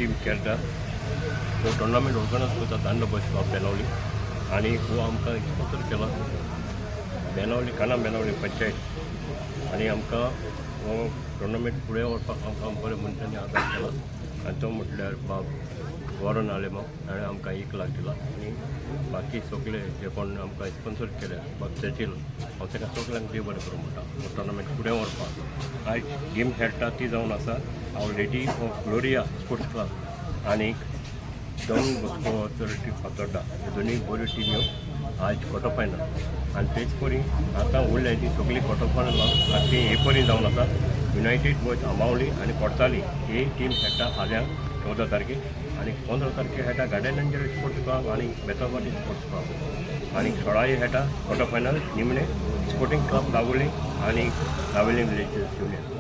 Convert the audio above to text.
Team खेळटा. हो tournament organise करता दांडो बॉयज क्लब बेनावली आनी हो आमकां स्पॉन्सर केला बेनावली, काणा बेनावली पंचायत. आनी आमकां हो टुर्नामेंट फुडें व्हरपाक आमकां बऱ्या मनशांनी आदार केला आनी तो म्हटल्यार बाब वॉरन आलेमांव. ताणें आमकां 1 लाख दिला आनी बाकी सगळे जे कोण आमकां स्पॉन्सर केले, बाब चर्चिल, हांव ताका सगल्यांक देव बरें करूं म्हणटा. हो टुर्नामेंट फुडें व्हरपाक आयज गेम खेळटा ती जावन आसा Our Lady of Gloria Sports Club आनी डॉन बॉस्को ऑथॉरिटी फातोड्डा. ह्यो दोनूय बऱ्यो टिम्यो आज क्वॉर्टर फायनल आनी तेच परी आतां उरल्या ती सगळी क्वॉर्टर फायनल आतां ती हे परी जावन आसा. युनायटेड बॉयज आंबावली आनी कोडसाली ही टीम खेळटा फाल्यां 14 तारखेक आनी 15 तारखेक खेळटा गार्डियन एंजल स्पोर्ट्स क्लब आनी बेतोबाटी स्पोर्ट्स क्लब आनी 16 खेळटा क्वॉर्टर फायनल निमणे स्पोर्टिंग क्लब दाबोली आनी नावेली विलेज युनियन.